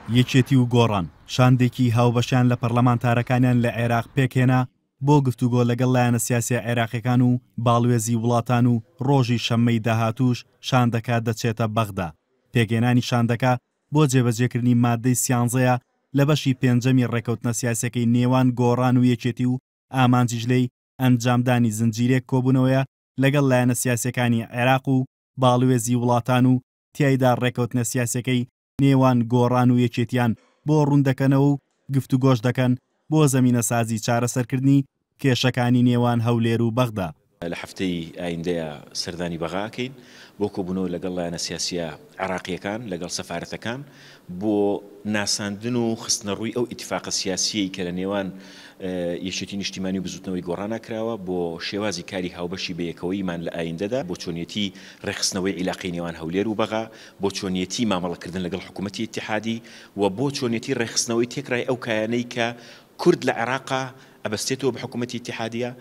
یەکێتی و گۆڕان شاندێکی هاوبەشیان لە پەرلەمانتارەکانیان لە عێراق پێکهێنا بۆ گفتوگۆ لەگەڵ لایەنە سیاسیە عێراقیەکان و باڵوێزی وڵاتان و ڕۆژی شەممەی داهاتووش شاندەکە دەچێتە بەغدا. پێکهێنانی شاندەکە بۆ جێبەجێکردنی ماددەی سیانزەیە لە بەشی پێنجەمی ڕێکەوتنە سیاسیەکەی نێوان گۆڕان و یەکێتی و ئامانجیش لێی ئەنجامدانی زنجیرەیەک کۆبوونەوەیە لەگەڵ لایەنە سیاسیەکانی عێراق و باڵوێزی وڵاتان و تیایدا ڕێکەوتنە سیاسیەکەی نێوان گۆڕان و یەکێتیان بۆ ڕوون دەکەنەوە و گفتوگۆش دەکەن بۆ زەمینەسازی چارەسەرکردنی کێشەکانی نێوان هەولێر و بەغدا. لە هەفتەی ئایندەیا سەردانی بەغا ئەکەین بۆ کۆبوونەوە لەگەڵ لایەنە سیاسییە عێراقییەکان، لەگەڵ سەفارەتەکان بۆ ناساندن و خستنەڕووی ئەو ئیتیفاقە سیاسییەی کە لە نێوان یەکێتی نیشتیمانی و بزووتنەوەی گۆڕانا کراوە بۆ شێوازی کاری هاوبەشی بەیەکەوەییمان لە ئایندەدا، بۆ چۆنیەتی ڕێکخستنەوەی عیلاقەی نێوان هەولێر و بەغا، بۆ چۆنیەتی مامەڵەکردن لەگەڵ حکوومەتی ئیتیحادی و بۆ چۆنیەتی ڕێکخستنەوەی تێکرای ئەو کایانەی کە کورد لە عێراقا ئەبەستێتەوە بە حکوومەتی ئیتیحادییە.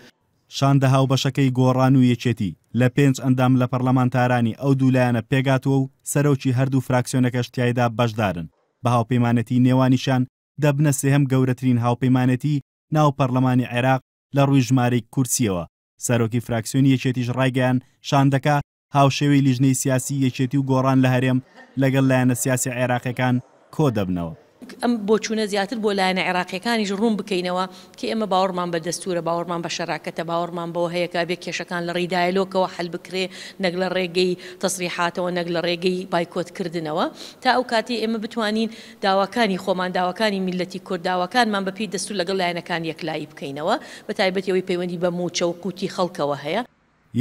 شاندە هاوبەشەکەی گۆڕان و یەکێتی لە پێنج ئەندام لە پەرلەمانتارانی ئەو دوو لایەنە پێکهاتووە و سەرۆکی هەردوو فراکسیۆنەکەش تیایدا بەشدارن، بە هاوپەیمانێتی نێوانیشیان دەبنە سێهەم گەورەترین هاوپەیمانێتی ناو پەرلەمانی عێراق لە ڕووی ژمارەی کورسییەوە. سەرۆکی فراکسیۆنی یەکێتیش ڕایگەیاند، شاندەکە هاوشێوەی لیژنەی سیاسی یەکێتی و گۆڕان لە هەرێم لەگەڵ لایەنە سیاسیە عێراقیەکان کۆدەبنەوە. ئەم بۆچوونە زیاتر بۆ لایەنە عێراقیەکانیش ڕوون بکەینەوە کە ئێمە باوەڕمان بە دەستوورە، باوەڕمان بە شەراکەتە، باوەڕمان بەوە هەیە کە ئەبێ کێشەکان لە ڕێی دایەلۆکەوە حەل بکرێ نەک لە ڕێگەی تەسریحاتەوە، نەک لە ڕێگەی بایکۆت کردنەوە. تا ئەو کاتەی ئێمە بتوانین داواکانی خۆمان، داواکانی میللەتی کورد، داواکانمان بە پێی دەستوور لەگەڵ لایەنەکان یەکلایی بکەینەوە، بە تایبەتی ئەوەی پەیوەندی بە مووچە و قوتی خەڵکەوە هەیە.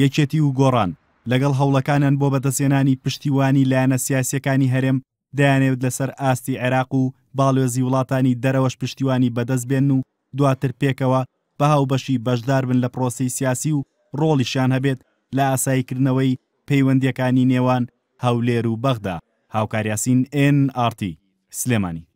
یەکێتی و گۆڕان لەگەڵ هەوڵەکانیان بۆ بەدەستهێنانی پشتیوانی لایەنە سیاسییەکانی هەرێم دەیانەوێت لەسەر ئاستی عێراق و باڵیۆزی وڵاتانی دەرەوەش پشتیوانی بەدەست بێنن و دواتر پێکەوە بە هاوبەشی بەشداربن لە پرۆسەی سیاسی و ڕۆڵیشیان هەبێت لە ئاساییکردنەوەی پەیوەندییەکانی نێوان هەولێر و بەغدا. هاوکار یاسین، ئێن ئاڕ تی، سلێمانی.